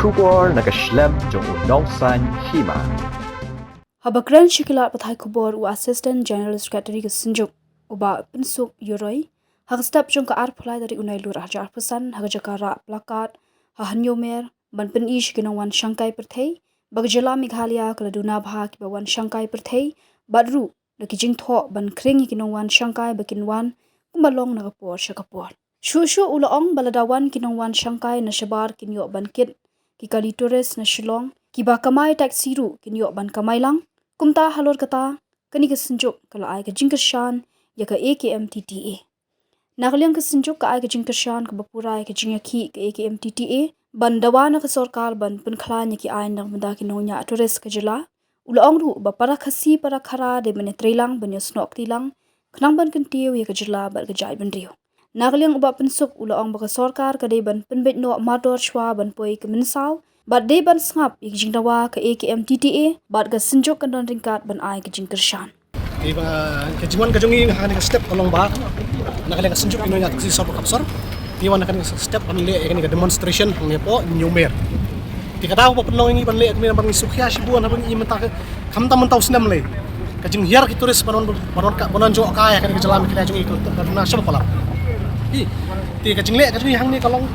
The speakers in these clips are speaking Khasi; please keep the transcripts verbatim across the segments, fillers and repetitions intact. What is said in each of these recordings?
Khubor na ka shlem jong u Nongsaiñ Hima. Haba kren sha ki lad pathai khubor u Assistant General Secretary ka Synjuk, u Bah Pynsuk Ïuroi, ha ka step jong ka arphew lai tarik u Nailur arhajar arphew san, ha ka jaka rah placard ha Hynñiewmer, ban pyni sha ki nongwan shangkai pyrthei ba ka jylla Meghalaya ka la duna bha kiba wan shangkai pyrthei, bad ruh da ki jingthoh ban khring ïa ki nongwan shangkai ba kin wan kumba long na ka por sha ka por. Shuh shuh u la ong ba lada wan ki nongwan shangkai na shabar kin ïoh ban kit ki kali tourist na Shillong, kiba kamai taxi ruh kin ïoh ban kamai lang. Kumta halor kata, kane ka Synjuk ka la ai ka jingkyrshan ïa ka A K M T T A. Na ka liang ka Synjuk ka ai ka jingkyrshan kaba pura ïa ka jingïakhih ka A K M T T A ban dawa na ka sorkar ban pynkhlaiñ ïa ki aiñ na ka bynta ki nongñiah tourist ka jylla. U la ong ruh ba para Khasi para Khara dei ban ïatreilang ban ïasnoh kti lang khnang ban kyntiew ïa ka jylla bad ka jaitbynriew. Na ka liang u Bah Pynsuk u la ong ba ka sorkar ka dei ban pynbeit noh mardor shuwa ban poi ka mynsaw bad dei ban sngap ïa ka jingdawa ka A K M T T A bad ka Synjuk kan don ryngkat ban ai ka jingkyrshan. Te ba ka jingwan ka jong ngi ha kane ka step ka long ba na ka liang ka Synjuk ki nongñiah taxi sor ba khapsor. Te wan na kane ka step ban leh ïa kane ka demonstration hangne hapoh Hynñiewmer. Te ka daw ba pynlong ïa ngi ban leh kumne namar ngi sngewkhia shibun haba ngi i mynta ka, khamtam mynta u snem lei. Ka jinghiar ki tourist ban wan, ban wan ka, ban wan jngoh kai ha kane ka jylla Meghalaya jong ngi ka, ka duna shibun palat. Te ka jingleh ka jong ngi hangne ka long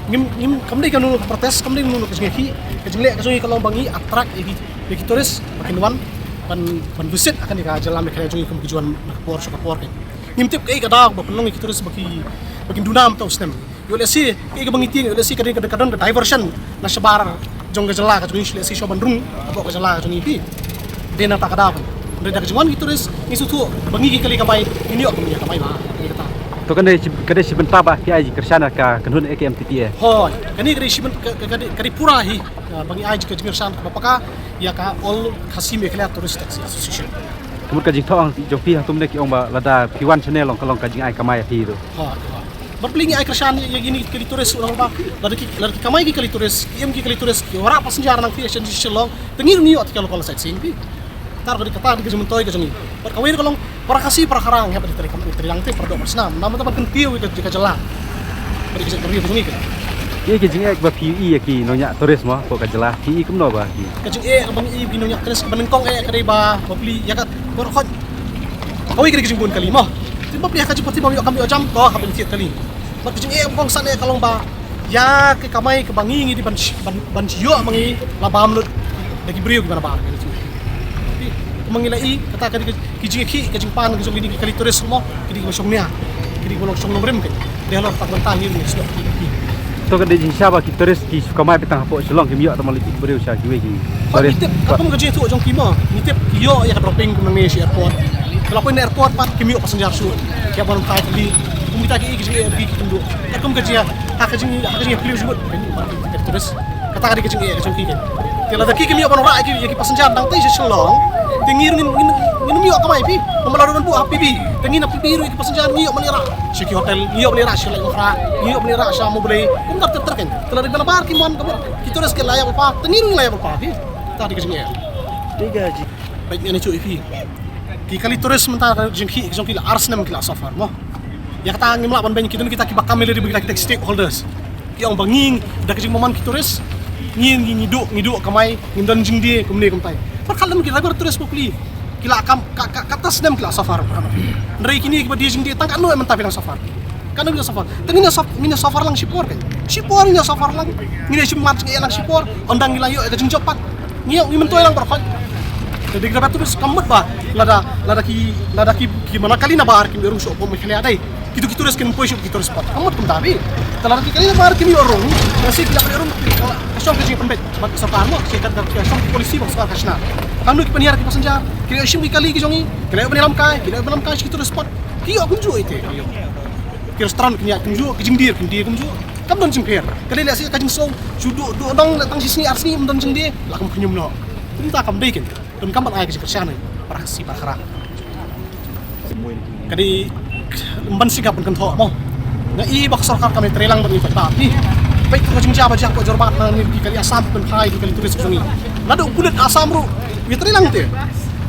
ngim, ngim, kam dei kano ka protest, kam dei kano ka jingïakhih. Ka jingleh ka jong ngi ka long ba ngi attract ïa ki, ïa ki tourist ba kin wan ban, ban visit ha kane ka jylla Meghalaya jong ngi kum ki ju wan na ka por sha ka por. Ngim tip kaei ka daw ba pynlong ïa ki tourist ba ki, ba kin duna mynta u snem. Ïoh lehse kaei kaba ngi tieng, ïoh lehse ka dei ka, ka don ka diversion na shabar jong ka jylla ka jong ngi, lehse shuwa ban rung hapoh ka jylla ka jong ngi phi. Dei na kata ka daw kan. Dei da ka jingwan ki tourist ngi sngewthuh ba ngi ki kali kamai ngin ïoh, ngin ïoh kamai ba. Dei kata. To kane shi, kane shi bynta ba phi ai jingkyrshan ïa ka kynhun A K M T T A. Hooid, kane ka dei shi bynta ka, ka, ka dei, ka dei pura hi, ah, ba ngi ai ka jingkyrshan kaba paka ïa ka All Khasi Meghalaya Tourist Taxi Association. Ka mut ka jingthoh jong phi ha kumne ki ong ba lada phi wan shane long ka long ka jingai kamai ïa phi ruh. Hooid, hooid. Bad phi ngi ai kyrshan ïa kine ki kali tourist u nang ba lada ki, lada ki kamai ki kali tourist, ki im ki kali tourist, ki wanrah passenger nangta sha Shillong, te ngi ruh ngi ïoh te ka local sightseeing phi. Kata ka dei, kata ka dei ka jingmyntoi ka jong ngi. Bad kawei ka long para Khasi para Khara ngi hap ban trei kam, trei lang te para doh para snam. Namar ban kyntiew ïa ka, ka jylla. Bad ka jingtrei ka jong ngi ka. Ïa ka jingeh ba phi ïohi ïa ki nongñiah tourist mo hapoh ka jylla, phi ïohi kumno ba ki. Ka jingeh ba ngi ïohi ïa ki nongñiah tourist kaba nyngkong eh ka dei ba, ba phi ïa ka, ba khot. Kawei ka dei ka jingbun kali mo. Te ba phi ha ka jingpyrthei ba ïoh kam ïoh jam to ha ban thied kali. Bad ka jingeh ba kongsan eh ka long ba ïa ka kamai kaba ngi ngi dei ban, ban, ban ïoh ma ngi la bam lut da ki briew kiba na bar. Kumba ngi la i kata ka dei ka, ki jingïakhih, ka jingpan ka jong kine ki kali tourist mo, ki dei kiba shong nia, ki dei kiba long shong nongrim ki. Dei halor kata ka bynta ngi ngi sdok ki. To ka dei jingshah ba ki tourist ki shu kamai beit tang hapoh Shillong, kim ïoh tang ma la ki briew sha kiwei ki tourist. Ngi tip katkum ka jingïathuh jong ki mo, ngi tip ki ïoh ïa ka dropping kumne sha airport. Te la poi na airport pat kim ïoh passenger shuh. Ki hap ban phai tylli. Kum kita ki, ki jingeh ki, ki kynduh. Katkum ka jingeh, ha ka jingeh, ha ka jingeh pli jubut. Ka tourist. Kata ka dei ka jingeh ka jong ki kan. Te lada ki kim ïoh ban rah ïa ki, ïa ki passenger dang tei sha Shillong. Te ngi ruh ngin, ngin, ngin ym ïoh kamai phi. Namar lada ban buh ha P B. Te ngi na P B ruh ïa ki passenger ngi ïoh ban ïa rah sha ki hotel, ngi ïoh ban ïa rah sha Laitumkhrah, ngi ïoh ban ïa rah sha Mawblei. Kumta ter ter kan. Te lada ki na bar kim wan ka mut ki tourist ki la ïa ba pa, te ngi ruh ngi la ïa ba pa phi. Kata ka dei ka jingeh. Dei ka jing. Bad ngi ïa shu ïa phi. Ki kali tourist mynta ka jingkhih ki jong ki la ar snem ki la suffer mo. Ïa kata ngim lah ban beiñ, ki don kita kiba kam ïa lade ba kita, kita ki stakeholders. Ki ong ba ngi da ka jingmaham ki tourist ngi, ngi, ngi duh, ngi duh kamai, ngim don jingdie kumne kumtai. Bad khlem ki driver tourist phi, ki la kam ka, ka, kata snem ki la suffer. Hynrei kine kiba die jingdie tang katno mynta phi nang suffer. Katno phi nang suffer. Te ngin ïa suf-, ngin ïa suffer lang shipor kan. Shipor ngin ïa suffer lang. Ngin ïa shim mat jingeh lang shipor. Ynda ngi la ïoh ïa ka jingjop pat. Ngi ïa, ngi myntoi lang baroh khoit. Te dei kaba tourist kam mut ba lada, lada ki, lada ki, ki mana kali na bar kim ïa rung shuh hapoh Meghalaya dei. Kito ki tourist kin poi shuh ki tourist spot. Kam mut kumta phi. Te lada ki kali na bar kim ïa rung, lada ki la ïa rung, ka shong ka jingpynbeit bad ka sorkar mo, ka shong ka policy bad ka sorkar ka shna. Kamnu ki pynhiar ki passenger, ki la shim ki kali ki jong ngi, ki la ïa pynhiar lam kai, ki la ïa pynhiar lam kai sha ki tourist spot. Ki ïoh kumjuh ite, ki ïoh. Ki restaurant kin ïaid kumjuh, ki jingdir kin die kumjuh. Kam don jingpher. Ka dei lehse ka jingsngew shu duh, duh dong, tang shi sngi ar sngi ym don jingdie, la kum khñium noh. Kumta kam dei kin. Donkam ban ai ka jingkyrshan ïa para Khasi para Khara. Ka dei ban sngap ban kynthoh mo. Nga i ba ka sorkar kam ïatrei lang bad ngi paidbah. Peit ka jingjia ba jia hapoh Jorabat, na ngi ki kali Assam ban phai ki kali tourist jong ngi. Naduh pulit Assam ruh ïatrei lang te.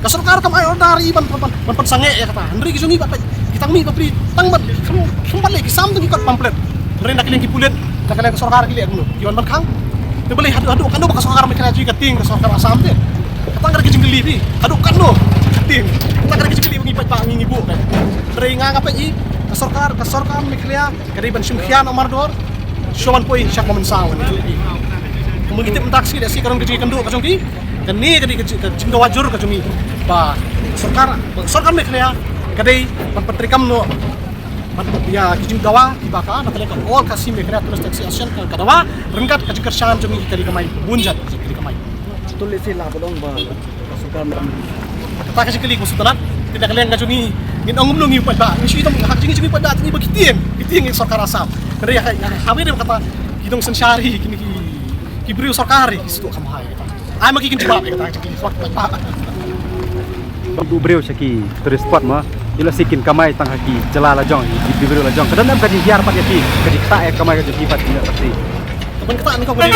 Ka sorkar kam ai order ïa ban, ban, ban, ban pynsangeh ïa kata. Hynrei ki jong ngi ba peit, ki tang mih bapli, tang ban, kham, kham pat leh, ki sam tang ki kot pamphlet. Hynrei na ka liang ki pulit, na ka liang ka sorkar ki leh kumno? Ki wan ban khang. Balei haduh, haduh katno ba ka sorkar Meghalaya jong ngi ka tieng ka sorkar Assam te? Kata ka dei ka jingkylli phi. Haduh katno ka tieng? Kata ka dei ka jingkylli ba ngi paidbah ngi ngi buh kan. Hynrei nga nga peit i ka sorkar, ka sorkar Meghalaya ka dei ban shim khia noh mardor. Shuwa ban poi sha ka mynsaw. Kumba ngi tip mynta ka sngi, lehse ka don ka jingkynduh ka jong ki. Kane ka dei ka jing, ka jingdawa jur ka jong ngi. Ba sorkar, sorkar Meghalaya ka dei ban pyntreikam noh ban pynïa ki jingdawa kiba ka, na ka liang ka All Khasi Meghalaya Tourist Taxi Association ka, ka dawa ryngkat ka jingkyrshan jong ngi ki kali kamai, bun jait ki kali kamai. To lehse la ba long ba ka sorkar mynta. Kata ka jingkylli kumba shu tynat, te na ka liang ka jong ngi, ngin ong kumno ngi paidbah, ngi shu ong ha ka jingkylli jong ngi paidbah, te ngi ba ki tieng, ki tieng ïa ka sorkar Assam. Hynrei ha, ha, ha, ha, kata ki nongsynshar hi, kine ki, ki briew sorkar hi, ki shu kham hai kata. Ai ma ki kin jubab ïa kata ka jingkylli, sorkar paidbah. Ba du briew sha ki tourist spot ma. Ïoh lehse kin kamai tang ha ki jylla la jong, ki briew la jong. Ka don em ka jinghiar pat ïa ki, ka jingktah ïa ka kamai ka jong ki pat ïa ka ti. Ban ktah ni ka briew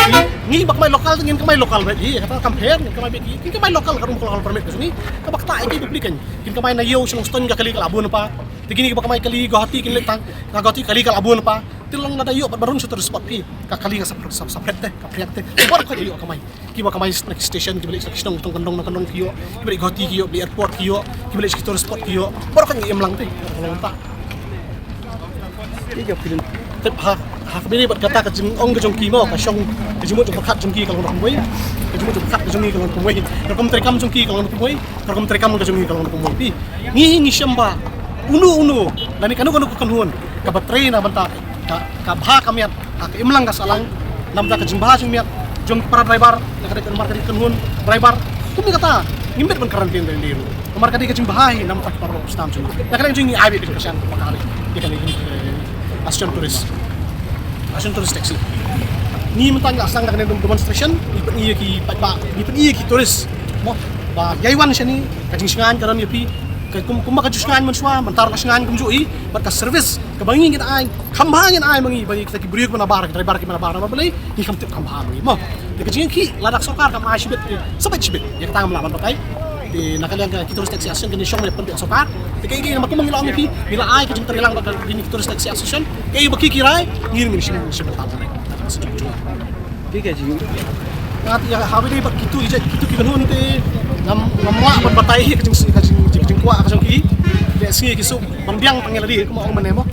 ngi ba kamai local, ngin kamai local ba ki, kata kam pher, ngin kamai ba ki, ngin kamai local ka rum local permit ka jong ngi. Kaba ktah ïa ki public kan. Kin kamai na ïew sha Nongstoiñ ka kali ka la bun pa. Te kine kiba kamai kali Guwahati kin leit tang, na Guwahati kali ka la bun pa. Te long lada ïoh pat ba rung sha tourist spot phi. Ka kali ka sap, sap, sap, te, ka phriak te. Baroh khoit ïoh kamai. Kiba kamai na ki station, kiba leit sha ki shnong tong kyndong na kyndong ki ïoh, kiba leit Guwahati ki ïoh, leit airport ki ïoh, kiba leit sha ki tourist spot ki ïoh, baroh ka ngi im lang te, ka long ta. Ki ka film. Tip ha, ha kaba ïadei bad kata ka jingong ka jong ki mo, ka shong, ka jingmut jingpyrkhat jong ki ka long kumwei, ka jingmut jingpyrkhat ka jong ki ka long kumwei, ka rukom treikam jong ki ka long kumwei, ka rukom treikam ka jong ki ka long kumwei. Phi, ngi, ngi shem ba uno uno, lane kano kano ka kynhun kaba trei na bynta ka, ka bha ka miat, ha ka imlang ka sahlang, na bynta ka jingbha jingmiat jong para driver, na ka dei ka namar ka dei ka kynhun driver. Kumne kata, ngim bit ban kren kren dei ruh. Namar ka dei ka jingbha hi na bynta ki para stam jong ngi. Na ka dei jong ngi ai bit ka shan ka pakari. Ïa kane, eh, Association Tourist. Association Tourist Taxi. Ngi mynta ngi la sdang da kane demonstration, ngi pyni ïa ki paidbah, ngi pyni ïa ki tourist. Mo, ba ïai wan shane, ka jingshngaiñ ka don ïa phi. Ka kum, kumba ka jingshngaiñ mynshuwa, mynta ruh ka shngaiñ kumjuh hi, bad ka service kaba ngi ngin ai, kham bha ngin ai ma ngi, ba ngi kita ki briew kiba nabar, ki driver kiba nabar, namar balei, ngi kham tip kham bha ma ngi, mo. Te ka jingkhih, lada ka sorkar kam ai shibit, te sa beit shibit, ïa kata ngam lah ban batai. Te na ka liang ka ki Tourist Taxi Association kine shong ne pynbeit sorkar. Te kaei kaei namar kumba ngi la ong ïa phi, ngi la ai ka jingtrei lang bad kine ki Tourist Taxi Association. Kaei ba ki ki rai, ngi ngin shim, shim bynta. Ki ka jing. Nga te ïa haba dei bad kitu ki jait, kitu ki kynhun te ngam, ngam lah ban batai ka jing, ka jing, jing, jingkwah ka jong ki. Te sngi ki suk ban biang tang ïa lade kumba ong mynne mo.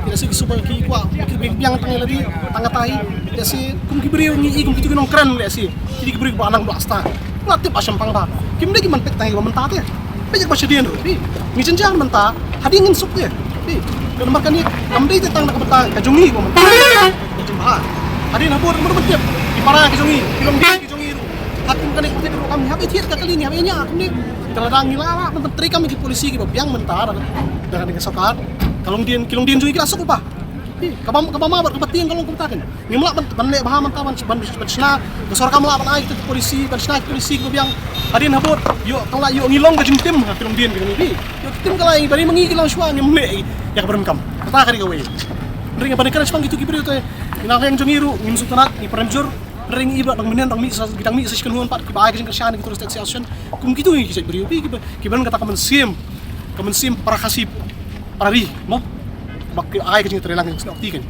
Te sngi ki suk ban ki kwah ki biang tang ïa lade tang katai. Te sngi kum ki briew ngi i kum kitu ki nongkren te sngi. Ki dei ki briew ba nang ba asta. Nga tip ba shempang ba kim dei ki man pek tang ïa ba mynta te. Peit ïa kaba shadien ruh, phi. Ngi jynjar mynta, hadien ngin suk ïa. Phi. Ka namar kane, kam dei tang na ka bynta ka jong ngi ba mynta. Ka jingbha. Hadien habud ka mut ban tip. Ki para ka jong ngi, ki longdien ki jong ngi ruh. Ha kum kane ka bynta ruh kam hap ïa thied ka kali ngi hap ïa ñiah kumne. Te lada ngi la lah ban treikam ïa ki polisi kiba biang mynta da, da kane ka sorkar. Ka longdien, ki longdien jong ngi ki la suk ba. Phi, kaba, kaba ma bad kaba tieng ka long kumta kan. Ngim lah ban, ban leh bha mynta ban, ban, ban shna. Ka sorkar kam lah ban ai kita ki polisi, ban shna ki polisi kiba biang. Hadien habud, ïoh, tang lah ïoh ngi long ka jingtim ha ki longdien ki jong ngi. Phi, ïoh ki tim ka la ïa ngi, ba dei ma ngi ki long shuwa ngim leh ïa kaba donkam. Kata ka dei kawei. Hynrei ban encourage pang kitu ki briew te. Ngi na liang jong ngi ruh ngim sngewtynnat, ngi pyrshah jur. Hynrei ngi ba dang mynnin dang mih sa, dang mih sa shi kynhun pat kiba ai ka jingkyrshan ïa ki Tourist Taxi Association. Kum kitu ngi ki jait briew. Phi, kiba, kiba don kata ka mynsiem, ka mynsiem para Khasi, para ri, mo. Ba ki ai ka jingtreilang ka jingsngew kti kan.